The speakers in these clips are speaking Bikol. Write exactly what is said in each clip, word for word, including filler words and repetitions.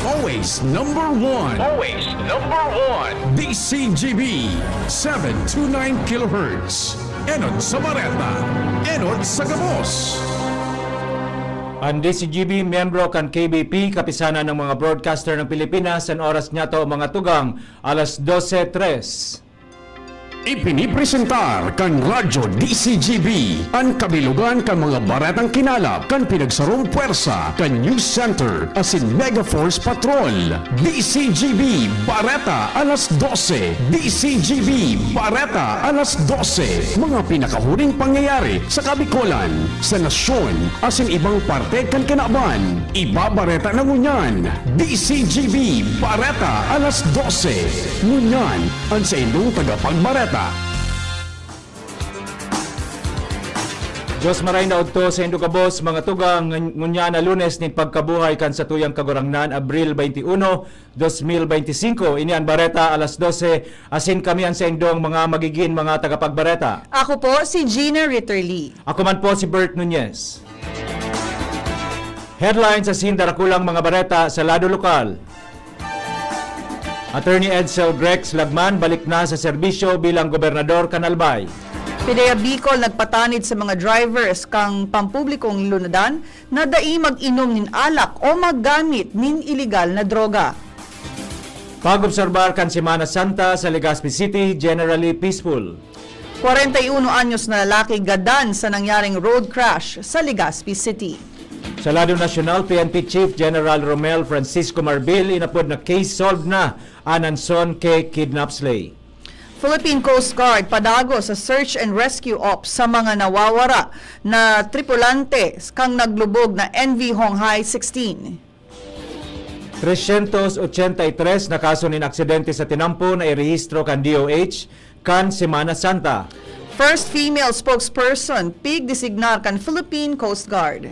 Always number one. Always number one. D C G B, seven two nine kilohertz. Enot sa Bareta. Enot sa Gabos. Ang D C G B, miyembro kan K B P, Kapisanan ng mga Broadcaster ng Pilipinas, ang oras niya to, mga tugang, alas dose tres. Ipinipresentar kan Radyo D C G B an kabilugan kan mga baretang kinalap kan pinagsarong pwersa kan News Center asin Mega Force Patrol. D C G B Bareta alas dose. D C G B Bareta alas dose. Mga pinakahuring pangyayari sa Kabikolan, sa nasyon, asin ibang parte kan kinaban. Ibabareta na ngunyan. D C G B Bareta alas dose. Ngunyan, an saindong tagapagbareta. Diyos maray na udto saindo gabos, mga tugang, ngun-, ngunyan na Lunes nin pagkabuhay kan satuyang Kagurangnan, Abril twenty-one, dos mil beintisinko. Ini an Bareta alas dose, asin kami an saindong mga magigin mga tagapagbareta. Ako po si Gina Ritterly. Ako man po si Bert Nunez. Headlines asin darakulang mga bareta sa lado lokal. Attorney Edsel Grex Lagman balik na sa serbisyo bilang gobernador kan Albay. PDEA Bicol nagpatanid sa mga drivers kan pampublikong lunadan na dai mag-inom nin alak o maggamit nin iligal na droga. Pag-obserbar kan Semana Santa sa Legazpi City, generally peaceful. Kwarenta y uno anyos na lalaki gadan sa nangyaring road crash sa Legazpi City. Sa lado nasyonal, P N P Chief General Romel Francisco Marbil inapod na case solved na an Anson K kidnap slay. Philippine Coast Guard padagos sa search and rescue ops sa mga nawawara na tripulante kan naglubog na M V Honghai sixteen. Trescientos ochenta y tres na kaso nin aksidente sa tinampo na irehistro kan D O H kan Semana Santa. First female spokesperson, pig designar kan Philippine Coast Guard.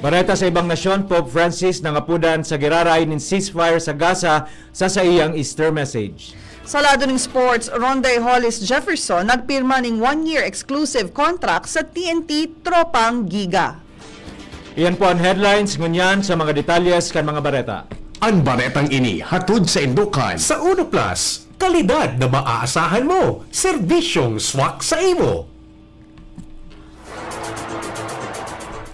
Bareta sa ibang nasyon, Pope Francis nangapodan sa giraray nin ceasefire sa Gaza sa saiyang Easter message. Sa lado nin sports, Ronday Hollis Jefferson nagpirma nin one-year exclusive contract sa T N T Tropang Giga. Iyan po an headlines ngunyan. Sa mga detalyes kan mga bareta. An baretang ini hatod saindo kan Sa Uno Plus, kalidad na maaasahan mo, serbisyong swak sa imo.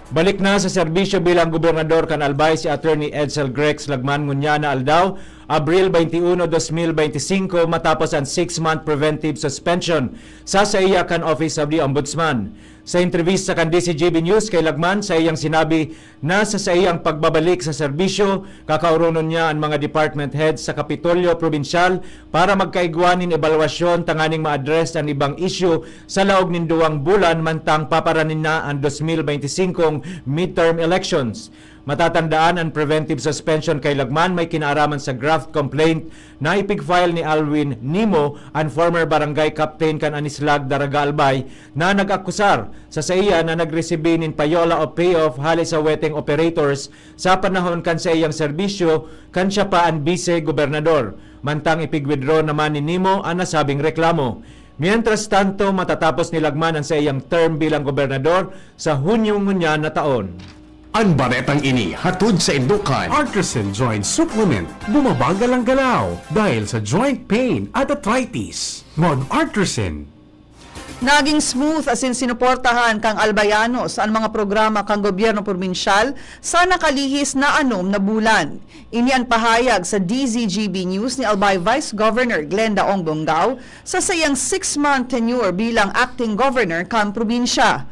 Balik na sa serbisyo bilang gobernador kan Albay si Attorney Edsel Grex Lagman ngunyan na aldaw, Abril twenty-one, dos mil beintisinko, matapos an six-month preventive suspension sa saiya kan Office of the Ombudsman. Sa entrebista kan D C G B News kay Lagman, saiyang sinabi na sa saiyang pagbabalik sa serbisyo, kakaoronon niya an mga department heads sa Kapitolyo Probinsyal para magkaigwa nin ebalwasyon tanganing ma-address an ibang isyu sa laog nin duwang bulan mantang paparanin na an dos mil beintisinko midterm elections. Matatandaan, an preventive suspension kay Lagman may kinaaraman sa graft complaint na ipig-file ni Alwin Nimo, an former barangay captain kan Anislag, Daraga, Albay, na nag-akusar sa saiya na nagresibi nin payola o payoff hale sa weteng operators sa panahon kan saiyang serbisyo kan siya pa an bise-gobernador. Mantang ipig-withdraw naman ni Nimo an nasabing reklamo. Mientras tanto, matatapos ni Lagman an saiyang term bilang gobernador sa Hunyo ngunyan na taon. An baretang ini hatod saindo kan Artresin Joint Supplement. Bumabagal ang galaw dahil sa joint pain at arthritis. Mag-Artresin. Naging smooth asin sinuportahan kan Albayanos an mga programa kan gobyerno probinsyal sa nakalihis na anom na bulan. Ini an pahayag sa D Z G B News ni Albay Vice Governor Glenda Ong Bongao sa saiyang six-month tenure bilang acting governor kan probinsya.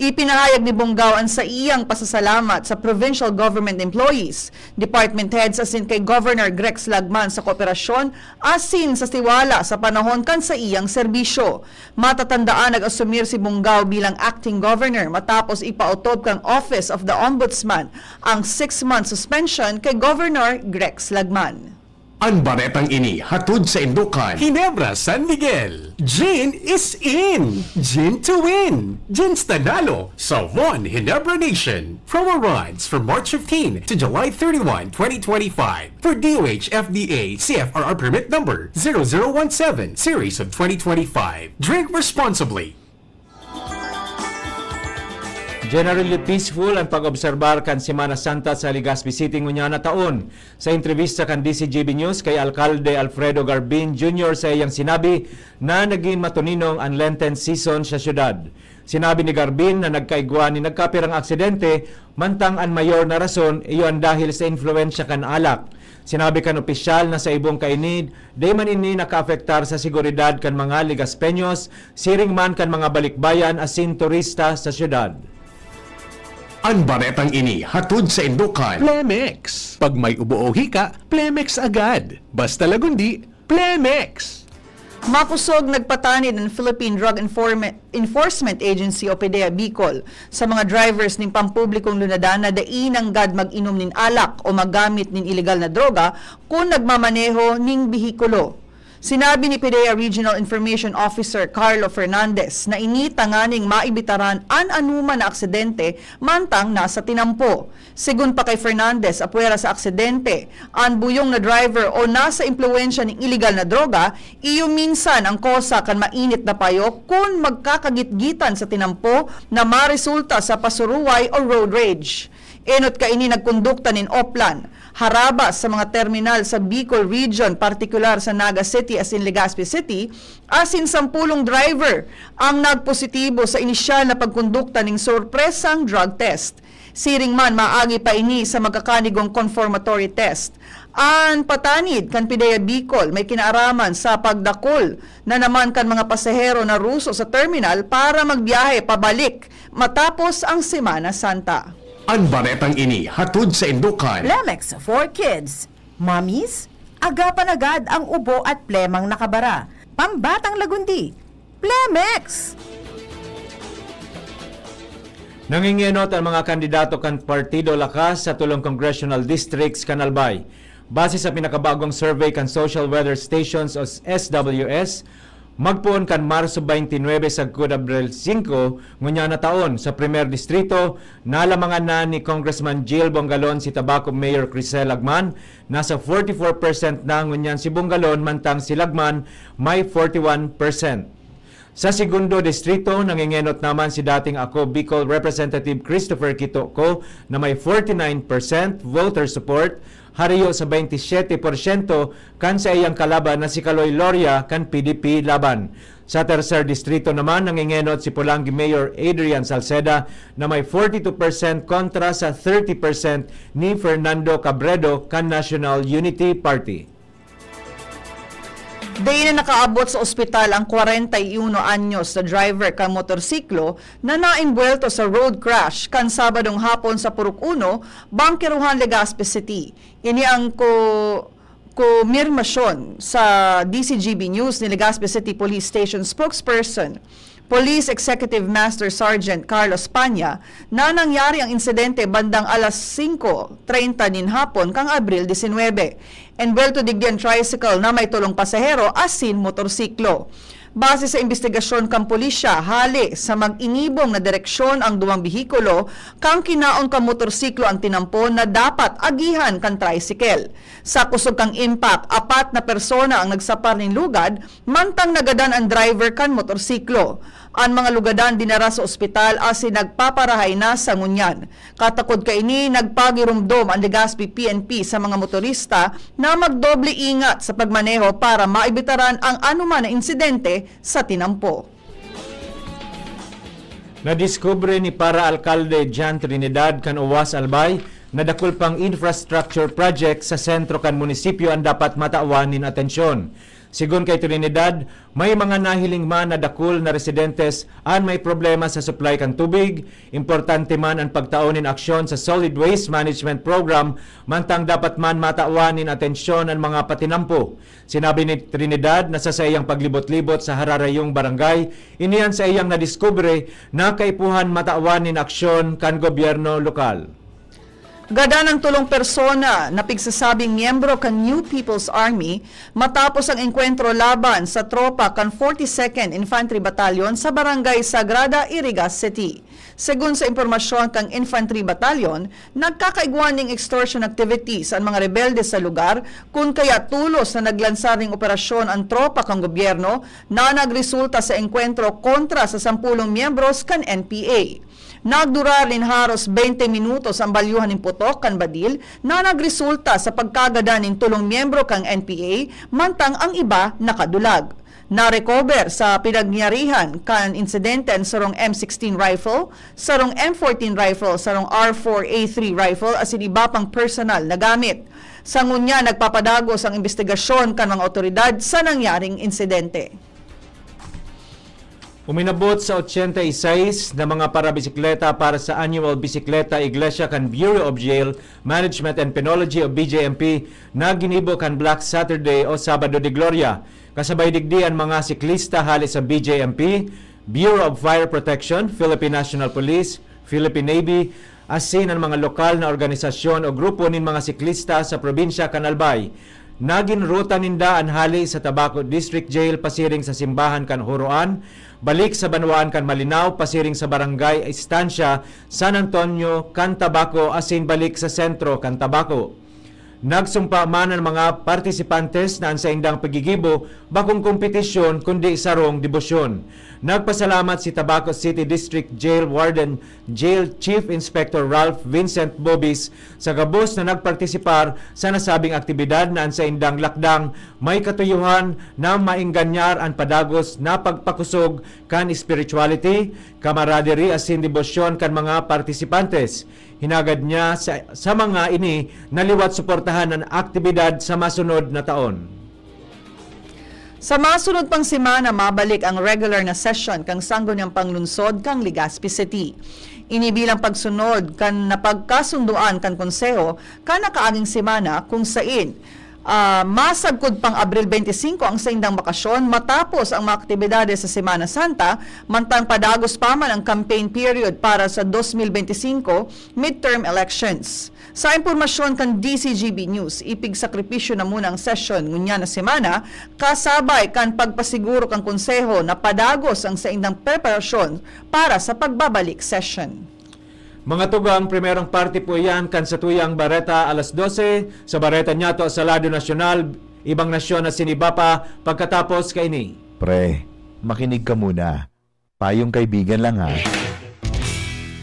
Ipinahayag ni Bongao an saiyang pasasalamat sa provincial government employees, department heads asin kay Governor Grex Lagman sa kooperasyon asin sa tiwala sa panahon kan saiyang serbisyo. Matatandaan, nag-asumir si Bongao bilang acting governor matapos ipaotob kan Office of the Ombudsman ang six-month suspension kay Governor Grex Lagman. An baretang ini hatod saindo kan Ginebra San Miguel. Gin is in! Gin to win! Gin Stanalo sa One Ginebra Nation. Promo runs from March fifteen to July thirty-one, twenty twenty-five. For D O H F D A C F R R permit number zero zero one seven, series of twenty twenty-five. Drink responsibly. Generally peaceful an pag-obserbar kan Semana Santa sa Legazpi City ngunyan na taon. Sa entrebista kan D Z G B News kay Alkalde Alfredo Garbin Junior saiyang sinabi na nagin matuninong an Lenten season sa syudad. Sinabi ni Garbin na nagkaigwa nin nagkapirang aksidente, mantang an mayor na rason iyo an dahil sa influensya kan alak. Sinabi kan opisyal na sa ibong kaini, di man ini nakaapektar sa seguridad kan mga Legazpeños, siring man kan mga balikbayan asin turista sa syudad. An baretang ini hatod saindo kan Plemex. Pag may ubo o hika, Plemex agad. Basta Lagundi, Plemex! Makusog nagpatanid an Philippine Drug Enforme-, Enforcement Agency o PDEA Bicol sa mga drivers nin pampublikong lunadan na dai nanggad mag-inom nin alak o maggamit nin iligal na droga kun nagmamaneho nin behikulo. Sinabi ni PDEA Regional Information Officer Carlo Fernandez na ini tanganing maibitaran an anoman na aksidente mantang nasa tinampo. Segun pa kay Fernandez, apwera sa aksidente, an buyong na driver o nasa impluwensya nin iligal na droga, iyo minsan an kosa kan mainit na payo kun magkakagitgitan sa tinampo na maresulta sa pasuruway o road rage. Enot kaini nagkondukta nin oplan, harabas sa mga terminal sa Bicol Region, partikular sa Naga City asin Legazpi City, asin sampulong driver ang nagpositibo sa inisyal na pagkondukta ning sorpresang drug test. Siring man, maagi pa ini sa magkakanigong confirmatory test. An patanid kan PDEA Bicol may kinaaraman sa pagdakul na naman kan mga pasahero na ruso sa terminal para magbiyahe pabalik matapos ang Semana Santa. An baretang ini hatod saindo kan Lemex for Kids. Mommies, agapan agad ang ubo at plemang nakabara. Pambatang Lagundi, Plemex! Nangingenot ang mga kandidato kan Partido Lakas sa tulong congressional districts kan Albay. Base sa pinakabagong survey kan Social Weather Stations o S W S, magpoon kan Marso twenty-nine sagkod Abril singko ngunyan na taon, sa Primer Distrito, nalamangan na ni Congressman Jil Bongalon si Tabaco Mayor Crisel Lagman, nasa forty-four percent na ngunyan si Bongalon, mantang si Lagman may forty-one percent. Sa segundo distrito, nangingenot naman si dating Ako Bicol Representative Christopher Quitoco na may forty-nine percent voter support, harayo sa twenty-seven porsyento kan saiyang kalaban na si Kaloy Loria kan P D P Laban. Sa tercer distrito naman, nangingenot si Polangui Mayor Adrian Salceda na may forty-two percent kontra sa thirty percent ni Fernando Cabredo kan National Unity Party. Dai na nakaabot sa ospital ang kwarenta y uno anyos na driver kan motorsiklo na naimbuwelto sa road crash kan Sabadong hapon sa Purok Uno, Bangkerohan, Legazpi City. Ini ang ko-, kumpirmasyon sa D Z G B News ni Legazpi City Police Station spokesperson, Police Executive Master Sergeant Carlos Panya, na nangyari ang insidente bandang alas singko treinta nin hapon kan Abril disinwebe. Embuwelto digdi an tricycle na may tolong pasahero asin motorsiklo. Base sa imbestigasyon kan pulisya, hale sa mag-inibong na direksyon ang duwang behikulo, kan kinaon kan motorsiklo an tinampo na dapat agihan kan tricycle. Sa kusog kan impact, apat na persona ang nagsapar nin lugad, mantang nagadan an driver kan motorsiklo. An mga lugadan dinara sa ospital asin nagpaparahay na sa ngunyan. Katakod kaini, nagpagiromdom an Legazpi P N P sa mga motorista na magdoble ingat sa pagmaneho para maibitaran ang anoman na insidente sa tinampo. Nadiskubre ni Para Alkalde John Trinidad kan Owas, Albay na dakul pang infrastructure project sa sentro kan munisipyo an dapat matawan nin atensyon. Segun kay Trinidad, may mga nahiling man na dakul na residentes an may problema sa supply kan tubig. Importante man an pagtao nin aksyon sa Solid Waste Management Program, mantang dapat man matawan nin atensyon an mga patinampo. Sinabi ni Trinidad na sa saiyang paglibot-libot sa hararayong barangay, ini an saiyang nadiskubre na kaipuhan matawan nin aksyon kan gobyerno lokal. Gadan ang tolong persona na pigsasabing miyembro kan New People's Army matapos ang engkwentro laban sa tropa kan forty-second Infantry Battalion sa Barangay Sagrada, Iriga City. Segun sa impormasyon kan Infantry Battalion, nagkakaigwa ning extortion activities an mga rebelde sa lugar, kun kaya tolos na naglansar ning operasyon an tropa kan gobyerno na nagresulta sa engkwentro kontra sa sampulong miyembros kan N P A. Nagdurar nin haros beinte minutos ang balyuhan nin putok kan badil na nagresulta sa pagkagadan nin tolong miyembro kan N P A, mantang ang iba nakadulag. Narecover sa pinagyarihan kan insidente an sarong M sixteen rifle, sarong M fourteen rifle, sarong R four A three rifle asin iba pang personal na gamit. Sa ngunyan, nagpapadagos ang imbestigasyon kan mga awtoridad sa nangyaring insidente. Uminabot sa ochenta y seis na mga parabisikleta para sa Annual Bisikleta Iglesia kan Bureau of Jail Management and Penology o B J M P na ginibo kan Black Saturday o Sabado de Gloria. Kasabay digdi an mga siklista hale sa B J M P, Bureau of Fire Protection, Philippine National Police, Philippine Navy, asin an mga lokal na organisasyon o grupo nin mga siklista sa probinsya kan Albay. Nagin ruta ninda an hale sa Tabaco District Jail pasiring sa simbahan kan Horoan, balik sa banwaan kan Malinao pasiring sa Barangay Estancia, San Antonio kan Tabaco asin balik sa sentro kan Tabaco. Nagsumpa man an mga partisipantes na an saindang paggigibo bakong kompetisyon kundi sarong debosyon. Nagpasalamat si Tabaco City District Jail Warden Jail Chief Inspector Ralph Vincent Bobis sa gabos na nagpartisipar sa nasabing aktibidad na an saindang lakdang may katuyuhan na maenganyar an padagos na pagpakusog kan spirituality, camaraderie asin debosyon kan mga partisipantes. Hinagad niya sa, sa mga ini na liwat suportahan an aktibidad sa masunod na taon. Sa masunod pang semana, mabalik ang regular na session kan Sangguniang Panglungsod kan Legazpi City. Ini bilang pagsunod kan napagkasundoan kan Konseho kan nakaaging semana, kung sain, ah, masagkod pang Abril twenty-five ang saindang bakasyon matapos ang mga aktibidades sa Semana Santa, mantang padagos pa man ang campaign period para sa twenty twenty-five midterm elections. Sa impormasyon kan D Z G B News, ipigsakripisyo na muna ang sesyon ngunyan na semana, kasabay kan pagpasiguro kan Konseho na padagos ang saindang preparasyon para sa pagbabalik session. Mga tugang, primerong parte po iyan kan satuyang bareta alas dose, sa bareta niyato sa lado nasyonal, ibang nasyon asin iba pa, pagkatapos kaini. Pre, makinig ka muna. Payong kaibigan lang, ha.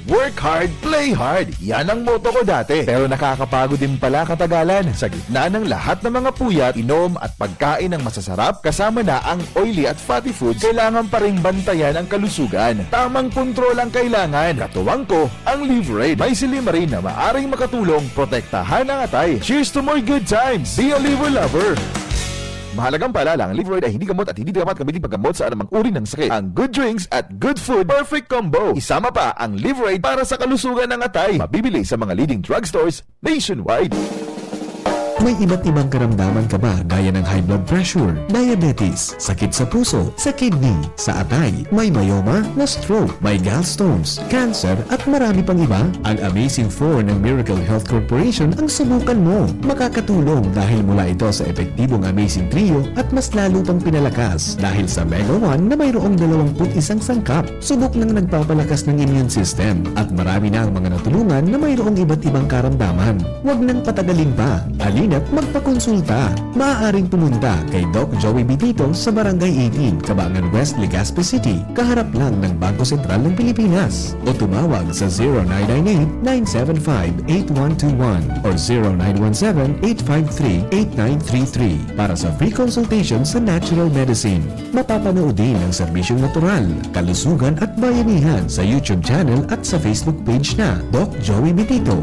Work hard, play hard. Yan ang motto ko dati. Pero nakakapagod din pala katagalan. Sa gitna ng lahat ng mga puyat, inom at pagkain ng masasarap, kasama na ang oily at fatty foods, kailangan pa ring bantayan ang kalusugan. Tamang kontrol ang kailangan. Katuwang ko, ang Livraid. May silymarin na maaring makatulong protektahan ang atay. Cheers to more good times! Be a Liver Lover! Mahalagang paalala, ang Livraid ay hindi gamot at hindi dapat gamitin paggamot sa anumang uri ng sakit. Ang good drinks at good food, perfect combo. Isama pa ang Livraid para sa kalusugan ng atay. Mabibili sa mga leading drugstores nationwide. May iba't ibang karamdaman ka ba, gaya ng high blood pressure, diabetes, sakit sa puso, sa kidney, sa atay, may myoma, na-stroke, may gallstones, cancer, at marami pang iba? Ang Amazing Four ng Miracle Health Corporation ang subukan mo. Makakatulong dahil mula ito sa epektibong Amazing Trio at mas lalo pang pinalakas dahil sa Mega One na mayroong dalawampu't isang sangkap. Subok nang nagpapalakas ng immune system at marami na ang mga natulungan na mayroong iba't ibang karamdaman. Huwag nang patagalin pa. Halina't magpakonsulta. Maaaring pumunta kay Doc Joey Bitito sa Barangay eighteen, Cabangan West, Legazpi City, kaharap lang ng Bangko Sentral ng Pilipinas. O tumawag sa zero nine nine eight, nine seven five, eight one two one or zero nine one seven, eight five three, eight nine three three para sa free consultation sa natural medicine. Mapapanood din ang serbisyong natural, kalusugan at bayanihan sa YouTube channel at sa Facebook page na Doc Joey Bitito.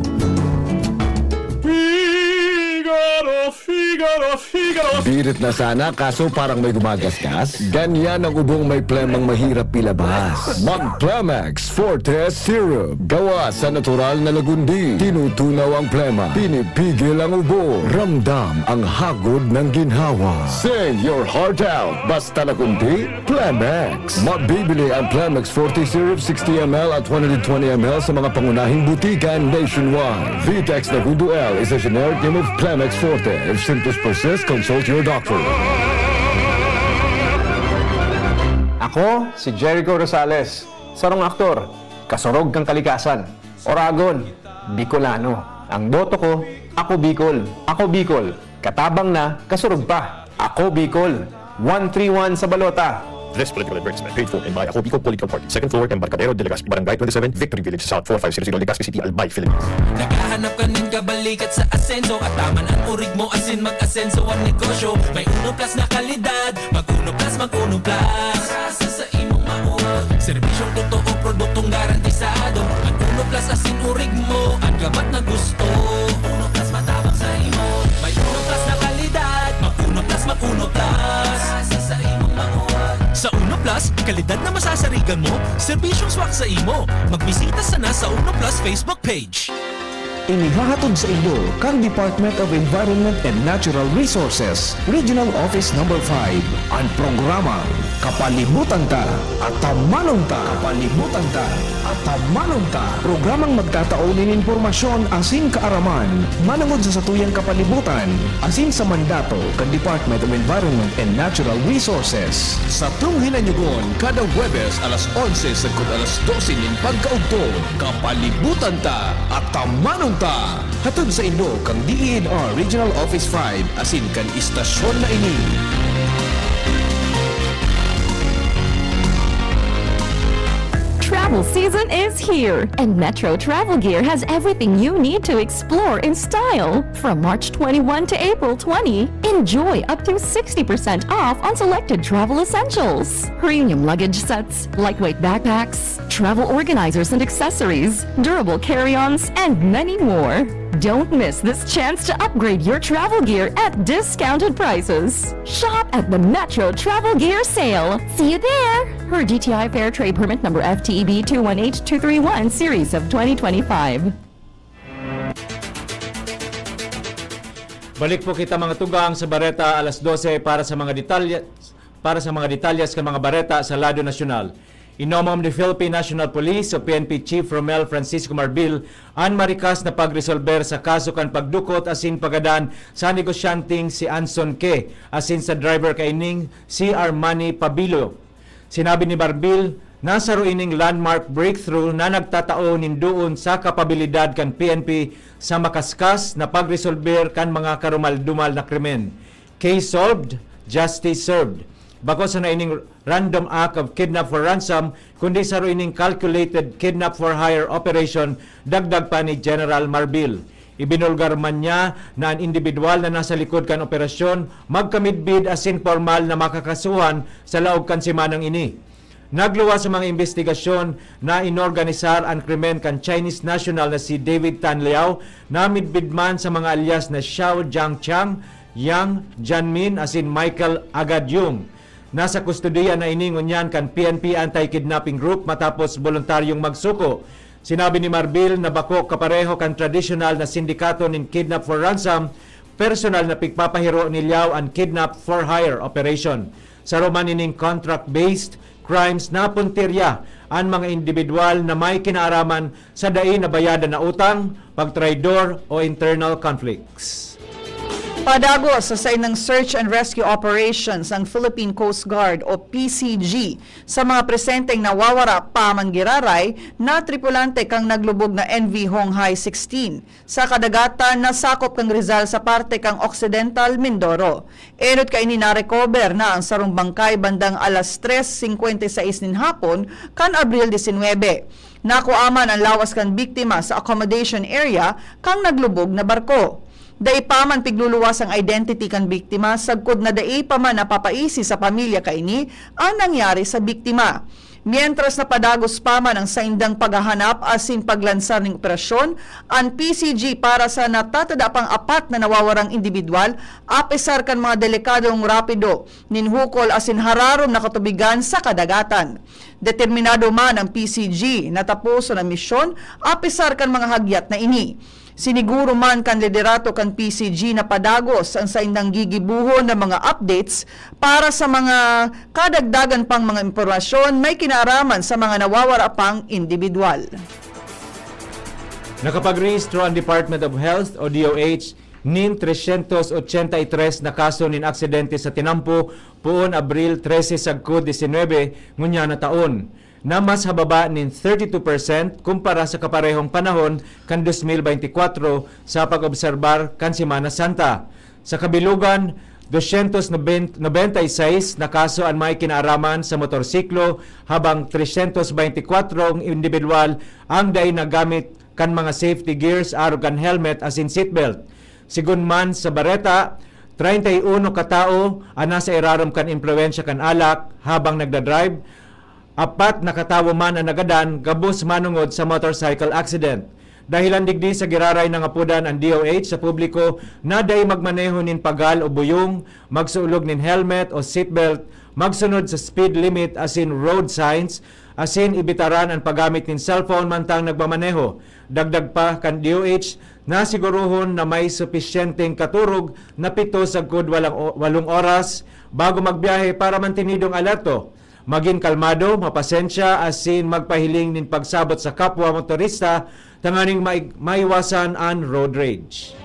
Figaro, Figaro, Figaro. Birit na sana, kaso parang may gumagasgas. Ganyan ang ubong may plemang mahirap ilabas. Mag Plemex Forte Syrup. Gawa sa natural na lagundi. Tinutunaw ang plema. Pinipigil ang ubo. Ramdam ang hagod ng ginhawa. Sing your heart out. Basta lagundi, Plemex. Mabibili ang Plemex Forte Syrup sixty M L at one hundred twenty M L sa mga pangunahing butikan nationwide. Vitex Lagundo L is a generic name of Plemex Forte. If symptoms persist, consult your doctor. Ako si Jericho Rosales, sarong aktor, kasurog kan kalikasan, Oragon, Bicolano. Ang boto ko, Ako Bicol, Ako Bicol, katabang na, kasurog pa. Ako Bicol, one three one sa balota. This political advertisement paid for in by Ako Bicol Political Party, second floor, Embarcadero de Legazpi, Barangay twenty-seven, Victory Village South, four five zero zero, Legazpi City, Albay, Philippines. Naghahanap ka nin kabalikat sa asenso, ataman an urig mo asin mag-asenso ang negosyo. May Uno Plus na kalidad, mag Uno Plus, mag Uno Plus. Sa, sa, sa imong maot. Serbisyong totoo, produktong garantisado. Ang Uno Plus asin urig mo, ang gabat na gusto. Uno Plus matabang sa imo. May Uno Plus na kalidad, mag Uno Plus, mag Uno Plus. Sa, sa imong maot. Sa Uno Plus, kalidad na masasarigan mo, serbisyong swak sa imo. Magbisita sana sa Uno Plus Facebook page. Inihahatod sa inyo kan Department of Environment and Natural Resources, Regional Office Number five, an programang Kapalibutan Ta, Atamanon Ta. Kapalibutan Ta, Atamanon Ta. Programang magtatao nin impormasyon asin kaaraman manungod sa satuyang kapalibutan asin sa mandato kan Department of Environment and Natural Resources. Satong hinanyugon kada Huwebes alas onse sagkod alas dose nin pagkaugto. Kapalibutan Ta, Atamanon Ta. Hatod sa inyo kan D E N R Regional Office five asin kan istasyon na ini. Travel season is here, and Metro Travel Gear has everything you need to explore in style. From March twenty-one to April twenty, enjoy up to sixty percent off on selected travel essentials, premium luggage sets, lightweight backpacks, travel organizers and accessories, durable carry-ons, and many more. Don't miss this chance to upgrade your travel gear at discounted prices. Shop at the Metro Travel Gear Sale. See you there! Per D T I Fair Trade Permit Number F T E B two one eight two three one Series of twenty twenty-five. Balik po kita, mga tugang, sa bareta alas dose para sa mga detalye, para sa mga detalyes kan mga bareta sa lado nasyonal. Inomom ni Philippine National Police o P N P Chief Romel Francisco Marbil an marikas na pagresolber sa kaso kan pagdukot asin paggadan sa negosyanteng si Anson Ke asin sa driver kaining si Armani Pabilo. Sinabi ni Marbil na saro ining landmark breakthrough na nagtatao nin duon sa kapabilidad kan P N P sa makaskas na pagresolber kan mga karumal-dumal na krimen. Case solved, justice served. Bako sana ining random act of kidnap for ransom, kundi saro ining calculated kidnap for hire operation, dagdag pa ni General Marbil. Ibinulgar man niya na an indibidwal na nasa likod kan operasyon magkamidbid asin pormal na makakasuhan sa laog kan semanang ini. Nagluwas sa mga imbestigasyon na inorganisar an krimen kan Chinese national na si David Tan Liao, na midbid man sa mga alyas na Xiao Jiangchang, Yang Janmin asin Michael Agad Yung. Nasa kustodiya na ini ngunyan kan P N P Anti-Kidnapping Group matapos boluntaryong magsuko. Sinabi ni Marbil na bako kapareho kan tradisyonal na sindikato nin kidnap for ransom, personal na pigpapahiro ni Liao an kidnap for hire operation. Saro man ining contract-based crimes, napuntirya an mga indibidwal na may kinaaraman sa dai nabayadan na utang, pagtraidor o internal conflicts. Padagos sa saindang search and rescue operations ang Philippine Coast Guard o P C G sa mga presenteng nawawara pa man giraray na tripulante kan naglubog na M V Honghai sixteen sa kadagatan na sakop kan Rizal sa parte kan Occidental Mindoro. Enot kaini na-recover na ang sarong bangkay bandang alas tres cincuenta y seis nin hapon kan Abril disinwebe. Nakua man an lawas kan biktima sa accommodation area kan naglubog na barko. Dai pa man pigluluwas ang identity kan biktima sagkod na dai pa man napapaisi sa pamilya kaini an nangyari sa biktima. Mientras na padagos pa man ang saindang paghahanap asin paglansar nin operasyon, an P C G para sa natatada pang apat na nawawarang indibidwal, apesar kan mga delikadong rapido nin hukol asin hararom na katubigan sa kadagatan. Determinado man ang P C G na taposon an misyon, apesar kan mga hagyat na ini. Siniguro man kan liderato kan P C G na padagos an saindang gigibohon na mga updates para sa mga kadagdagan pang mga impormasyon may kinaaraman sa mga nawawara pang indibidwal. Nakapagrehistro ang Department of Health o D O H nin tresyentos ochenta y tres na kaso nin aksidente sa tinampo poon Abril trese sagkod disinwebe ngunyan na taon, na mas hababa nin thirty-two percent kumpara sa kaparehong panahon kan dos mil beintikwatro sa pag-obserbar kan Semana Santa. Sa kabilogan, Doscientos noventa y seis na kaso an may kinaaraman sa motorsiklo, habang trescientos veinticuatro individual ang dai nagamit kan mga safety gears arog kan helmet asin seatbelt. Sigon man sa bareta, treinta y uno ka tawo an nasa irarom kan impluwensya kan alak habang nagdadrive, apat na katawo man an nagadan gabos manongod sa motorcycle accident. Dahilan digdi sa giraray nangapodan an D O H sa publiko na dai magmaneho nin pagal o buyong, magsuolog nin helmet o seatbelt, magsunod sa speed limit asin road signs, asin ibitaran an paggamit nin cellphone mantang nagmamaneho. Dagdag pa kan D O H na sigurohon na may supisyenteng katurog na pito sagkod walang o-, walong oras bago magbiyahe para mantinidong alerto, magin kalmado, mapasensya, asin magpahiling nin pagsabot sa kapwa motorista tanganing mai-, maiwasan an road rage.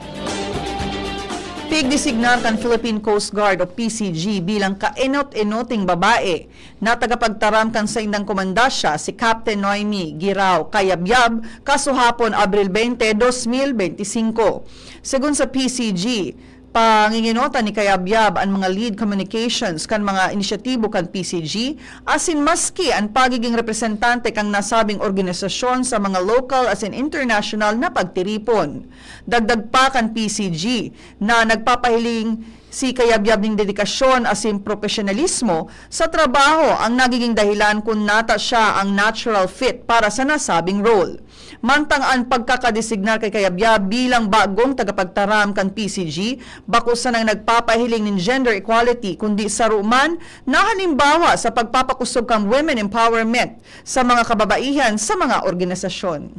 Pigdesignar kan Philippine Coast Guard o P C G bilang kaenot-enoting babae na tagapagtaram kan saindang komandasya, si Captain Noemi Girao Cayabyab, kasuhapon, Abril twenty, dos mil benti singko. Segun sa P C G, pangingenotan ni Cayabyab an mga lead communications kan mga inisyatibo kan P C G, asin maski an pagiging representante kan nasabing organisasyon sa mga local asin international na pagtiripon. Dagdag pa kan P C G na nagpapahiling si Cayabyab nin dedikasyon asin propesyonalismo sa trabaho ang nagiging dahilan kun nata siya ang natural fit para sa nasabing role. Mantang an pagkakadesignar kay Cayabyab bilang bagong tagapagtaram kan P C G, bako sanang nagpapahiling nin gender equality, kundi saro man na halimbawa sa pagpapakosog kan women empowerment sa mga kababaihan sa mga organisasyon.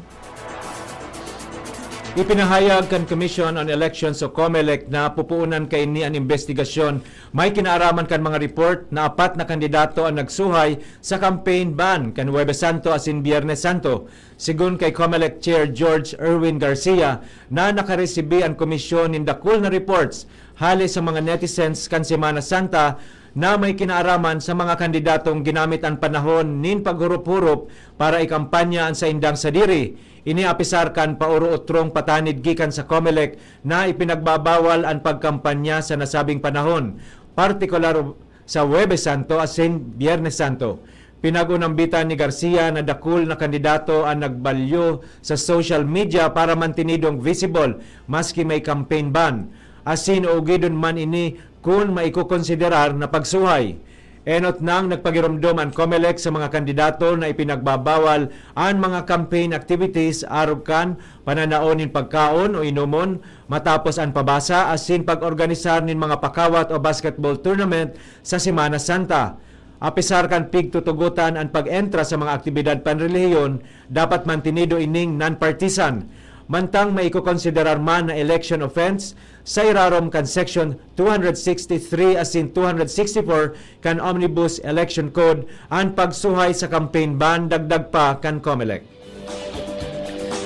Ipinahayag kan Commission on Elections o COMELEC na pupuonan kaini an imbestigasyon may kinaaraman kan mga report na apat na kandidato an nagsuhay sa campaign ban kan Huwebes Santo asin Biyernes Santo. Segun kay COMELEC Chair George Erwin Garcia na nakaresibi an komisyon nin dakul na reports hale sa mga netizens kan Semana Santa na may kinaaraman sa mga kandidatong ginamit an panahon nin paghurup-hurup para ikampanya an saindang sadiri. Ini apisar kan paoro-otrong patanid gikan sa COMELEC na ipinagbabawal an pagkampanya sa nasabing panahon, partikular sa Huwebes Santo asin Biyernes Santo. Pinag-unambitan ni Garcia na dakul na kandidato an nagbalyo sa social media para mantinidong visible maski may campaign ban. Asin uugidon man ini kun maikokonsiderar na pagsuhay. Enot nang nagpagiromdom an COMELEC sa mga kandidato na ipinagbabawal an mga campaign activities arog kan pananaon nin pagkaon o inomon matapos an pabasa asin pag-organisar nin mga pakawat o basketball tournament sa Semana Santa. Apisar kan pigtutugotan an pag-entra sa mga aktibidad panrelihiyon, dapat mantinido ining non-partisan. Mantang maikokonsiderar man na election offense, sa irarom kan Section two hundred sixty-three asin two hundred sixty-four kan Omnibus Election Code an pagsuhay sa campaign ban, dagdag pa kan COMELEC.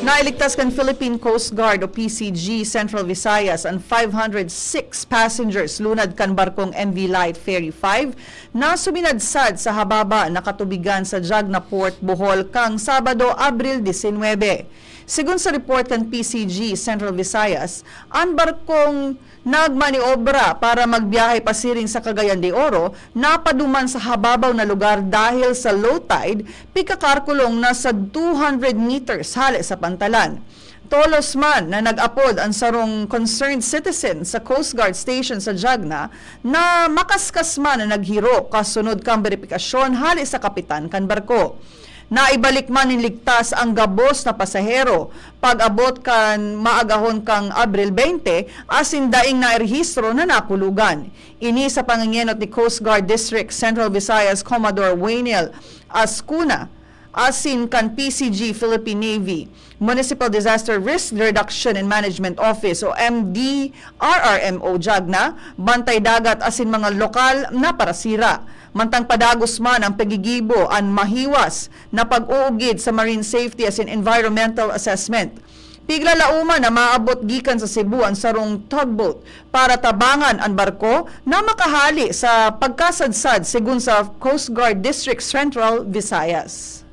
Nailigtas kan Philippine Coast Guard o P C G Central Visayas an five hundred six passengers lunad kan barkong M V Light Ferry five na suminadsad sa hababa na katubigan sa Jagna Port, Bohol, kan Sabado, Abril disinwebe. Segun sa report kan P C G Central Visayas, an barkong nagmaniobra para magbiyahe pasiring sa Cagayan de Oro napaduman sa hababaw na lugar dahil sa low tide, pigkakarkulong na sa two hundred meters hale sa pantalan. Tolos man na nag-apod an sarong concerned citizen sa Coast Guard Station sa Jagna na makaskas man na naghiro kasunod kan beripikasyon hale sa kapitan kan barko. Naibalik man nin ligtas ang gabos na pasahero pag-abot kan maagahon kan Abril twenty, asin daing nairehistro na nakulugan. Ini sa pangengenot ni Coast Guard District Central Visayas Commodore Waynel Ascuna asin kan P C G Philippine Navy Municipal Disaster Risk Reduction and Management Office o M D R R M O Jagna, Bantay Dagat asin mga lokal na parasira. Mantang padagos man an pagigibo an mahiwas na pag-uugid sa marine safety asin environmental assessment. Piglalauman na maabot gikan sa Cebu an sarong tugboat para tabangan an barko na makahali sa pagkasadsad, segun sa Coast Guard District Central Visayas.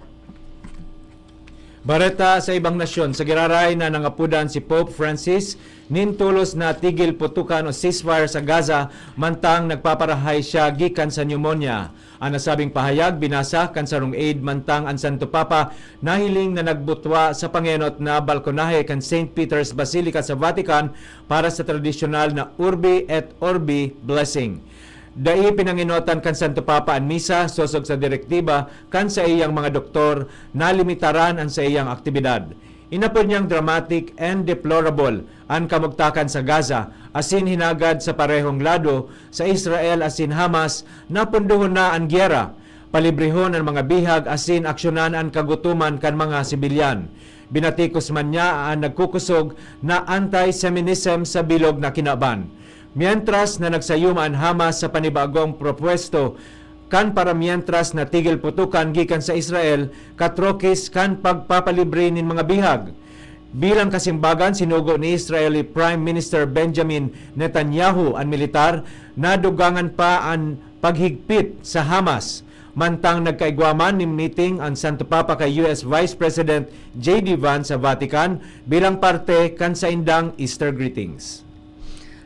Bareta sa ibang nasyon, sa giraray na nangapodan si Pope Francis nin tolos na tigil putukan o ceasefire sa Gaza, mantang nagpaparahay siya gikan sa pneumonia. An nasabing pahayag binasa kan sarong aide, mantang an Santo Papa nahiling na nagbutwa sa pangenot na balkonahe kan Saint Peter's Basilica sa Vatican para sa tradisyonal na Urbi et Orbi blessing. Dai pinangenotan kan Santo Papa an misa sosog sa direktiba kan saiyang mga doktor, nalimitaran an saiyang aktibidad. Inapod niyang dramatic and deplorable an kamugtakan sa Gaza, asin hinagad sa parehong lado, sa Israel asin Hamas, na pondohon na an giyera, palibrehon an mga bihag asin aksyonan an kagutoman kan mga sibilyan. Binatikos man niya an nagkukusog na anti-Semitism sa bilog na kinaban. Mientras na nagsayuma an Hamas sa panibagong propuesto kan paramientras na tigil putukan gikan sa Israel, katrokis kan pagpapalibre nin mga bihag. Bilang kasimbagan, sinugo ni Israeli Prime Minister Benjamin Netanyahu an militar na dugangan pa an paghigpit sa Hamas. Mantang nagkaigwa man nin meeting an Santo Papa kay U S Vice President J D Vance sa Vatican bilang parte kan saindang Easter greetings.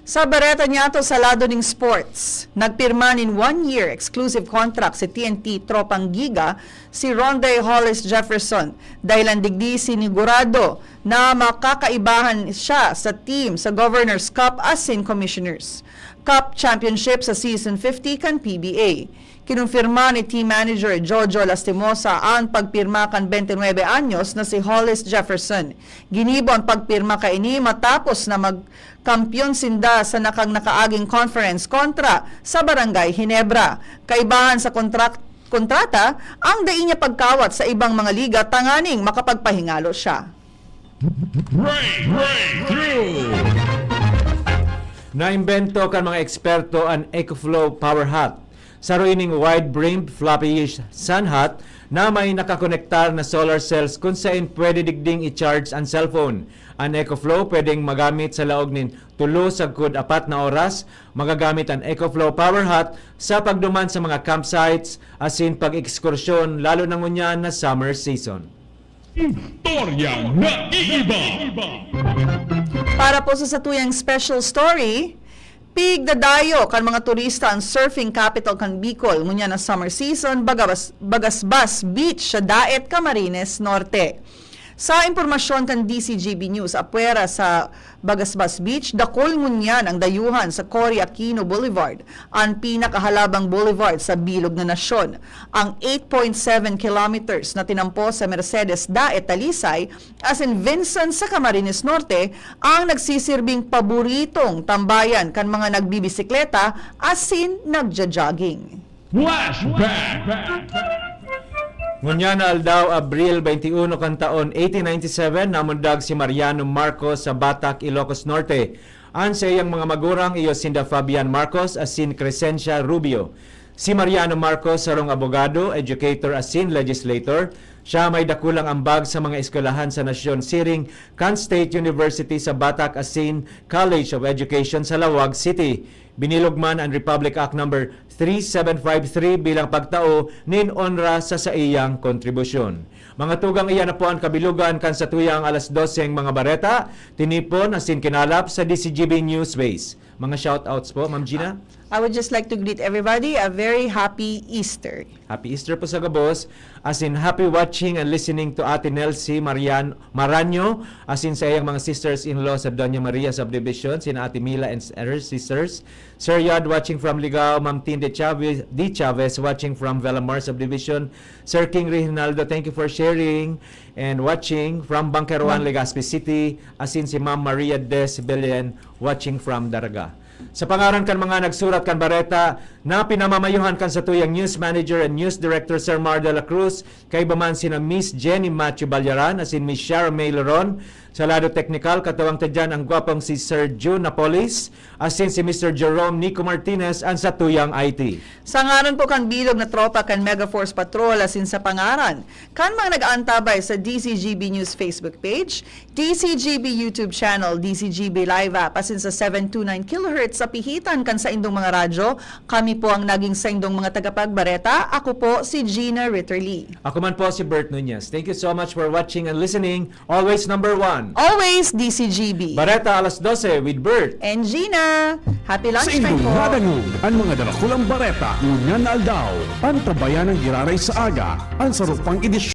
Sa bareta niyato sa lado ning sports, nagpirma nin one-year exclusive contract si T N T tropang Giga, si Ronde Hollis Jefferson, dahilan digdi sinigurado na makakaibahan siya sa team sa Governor's Cup asin Commissioner's Cup Championship sa Season fifty kan P B A. Kinumpirma ni team manager Jojo Lastimosa an pagpirma kan twenty-nine anyos na si Hollis Jefferson. Ginibo an pagpirma kaini matapos na magkampiyon sinda sa nakang nakaaging conference kontra sa Barangay Ginebra. Kaibahan sa kontrak-, kontrata, ang dai niya pagkawat sa ibang mga liga tanganing makapagpahingalo siya. Breakthrough! Naimbento kan mga eksperto an EcoFlow Power Hat. Saro ining wide-brimmed floppy-ish sun hat na may nakakonektar na solar cells kun saen pwede digding i-charge an cellphone. An EcoFlow pwedeng magamit sa laog nin tulo sagkod apat na oras. Magagamit an EcoFlow Power Hat sa pagduman sa mga campsites asin pag-ekskursyon, lalo na ngunyan na summer season. Istoryang naiiba. Para po sa satuyang special story, pigdadayo kan mga turista an surfing capital kan Bicol ngunyan na summer season, Bagabas-, Bagasbas Beach sa Daet, Camarines Norte. Sa impormasyon kan D C G B News, apwera sa Bagasbas Beach, dakul ngunyan ang dayuhan sa Cory Aquino Boulevard, an pinakahalabang boulevard sa bilog na nasyon. Ang eight point seven kilometers na tinampo sa Mercedes Daet, Talisay, asin Vincent sa Camarines Norte ang nagsisirbing paboritong tambayan kan mga nagbibisikleta asin nagja-jogging. Flashback! Ngunyan na aldaw, Abril twenty-one kan taon eighteen ninety-seven, namundag si Mariano Marcos sa Batac, Ilocos Norte. An saiyang mga magurang iyo sinda Fabian Marcos asin Crescencia Rubio. Si Mariano Marcos sarong abogado, educator asin legislator. Siya may dakulang ambag sa mga eskwelahan sa nasyon, siring kan State University sa Batac asin College of Education sa Laoag City. Binilog man an Republic Act Number three seven five three bilang pagtao nin onra sa saiyang kontribusyon. Mga tugang, iyan na po an kabilogan kan satuyang alas doseng mga bareta, tinipon asin kinalap sa D C G B Newsbase. Mga shoutouts po, Ma'am Gina? I would just like to greet everybody a very happy Easter. Happy Easter po sa gabos. Asin happy watching and listening to Ate Nelsie Marian-, Maranyo, asin sa iyang mga sisters-in-law sa Doña Maria Subdivision, sina Ate Mila and s-, her sisters. Sir Yod watching from Ligao, Ma'am Tin de Chavez, de Chavez watching from Villamar Subdivision. Sir King Reginaldo, thank you for sharing and watching from Banqueroan, Ma'am. Legazpi City. Asin si Ma'am Maria Des Belen watching from Daraga. Sa pangaran kan mga nagsurat kan bareta na pinamamayohan kan satuyang news manager and news director, Sir Mar de la Cruz, kaiba man sina Miss Jenny Matthew Balyaran asin Miss Shara May Loron. Sa lado teknikal, katuwang ta diyan ang gwapong si Sir Jun Napoles asin si Mister Jerome Nico Martinez, an satuyang I T. Sa ngaran po kan bilog na tropa kan Mega Force Patrol asin sa pangaran kan mga nag-aantabay sa D C G B News Facebook page, D C G B YouTube channel, D C G B Live app, asin sa seven two nine kilohertz sa pihitan kan saindong mga radyo, kami po ang naging saindong mga tagapagbareta. Ako po si Gina Ritterly. Ako man po si Bert Nunez. Thank you so much for watching and listening. Always number one. Always D C G B. Bareta alas dose with Bert. And Gina, happy lunch Sa time inyong po. Madangog an mga darakulang bareta ngunyan na aldaw. Antabayan ang giraray sa aga, an sarupang edisyon.